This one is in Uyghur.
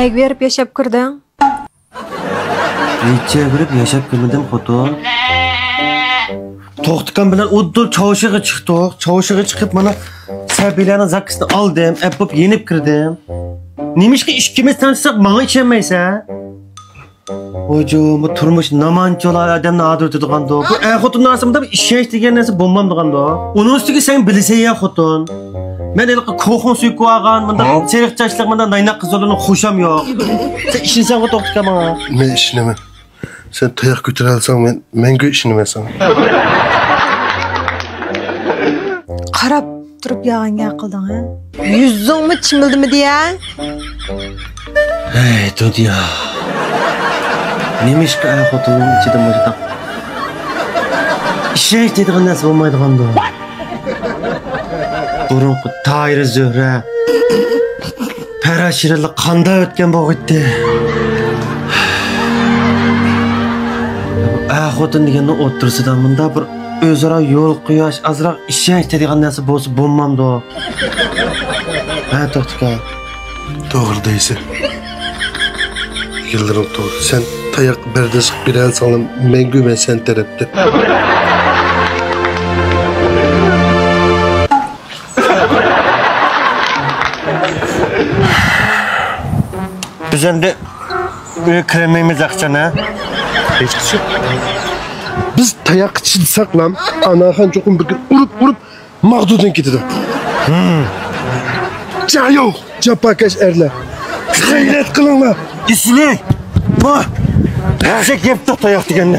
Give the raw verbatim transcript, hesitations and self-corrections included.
نەگە بېرىپ ياشاپ كىردىڭ؟ ھېچ يەرگە بېرىپ ياشاپ كىرمىدىم، خوتۇن. توختىكام بىلەن ئۇدۇل چاۋشىغا چىقتۇق. چاۋشىغا چىقىپ، مانا، سەبىيلەرنىڭ زاكىسىنى ئالدىم، ئەپ بولۇپ يېنىپ كىردىم. نېمىشقا ئىككىمىز تانساق، ماڭا ئىشەنمەيسەن؟ ۋاجۇ، بۇ تۇرمۇش نامانچىلا ئادەمنى ئادىرىتىدىغاندۇ. بۇ ئەر-خوتۇن ئارىسىدا ئىشەنچ دېگەن نەرسە بولمامدىغاندۇ. ئۇنىڭ ئۈستىگە سەن بىلىسەن يا، خوتۇن. مەن ھېلىقى كوخۇڭ سۆكۈۋالغان، مۇنداق سېرىق چاچلىق، مۇنداق نايناق قىزلارنىڭ خۇشام يوق. سەن ئىشىنىسەنغۇ توختىكا ماڭا؟ مەن ئىشىنىمەن. سەن تاياق كۆتۈرەلىسەڭ، مەن مەڭگۈ ئىشىنىمەن ساڭا. قاراپ تۇرۇپ يالغان گەپ قىلدىڭ، ھە؟ يۈزۈڭمۇ چىمىلدىمىدى، ھە؟ ھەي، دۇنيا. نېمىشقا ئەر-خوتۇننىڭ ئىچىدە مۇشۇنداق ئىشەنچ دەيدىغان نەرسە بولمايدىغاندۇ؟ بۇرۇنقى تاھىرە زۆھرە، پەرھات شېرىنلىق قانداق ئۆتكەن بولغىيتتى؟ ئەر-خوتۇن دېگەننىڭ ئوتتۇرىسىدا مۇنداق بىر ئۆزئارا يول قويۇش، ئازراق ئىشەنچ دەيدىغان نەرسە بولسا بولمامدۇ؟ ھە، توختىكا. توغرا دەيسەن. دېگەنلىرىڭ توغرا. سەن تاياق بەرداشلىق بېرەلىسەڭلار، مەڭگۈ مەن سەن تەرەپتە. بىز ئەمدى ئۆيگە كىرەلمەيمىز، ئاقىجان، ھە؟ ھېچقىسى. بىز تاياققا چىدىساقلام، ئاناخان چوقۇم بىر كۈن ئۇرۇپ، ئۇرۇپ، ماغدۇدىن كېتىدۇ. جايو، جاپاكەش ئەرلەر. غەيرەت قىلىڭلار. ئېسىلى. بۇ. ھەشەك يەپتۇ تاياق دېگەندە.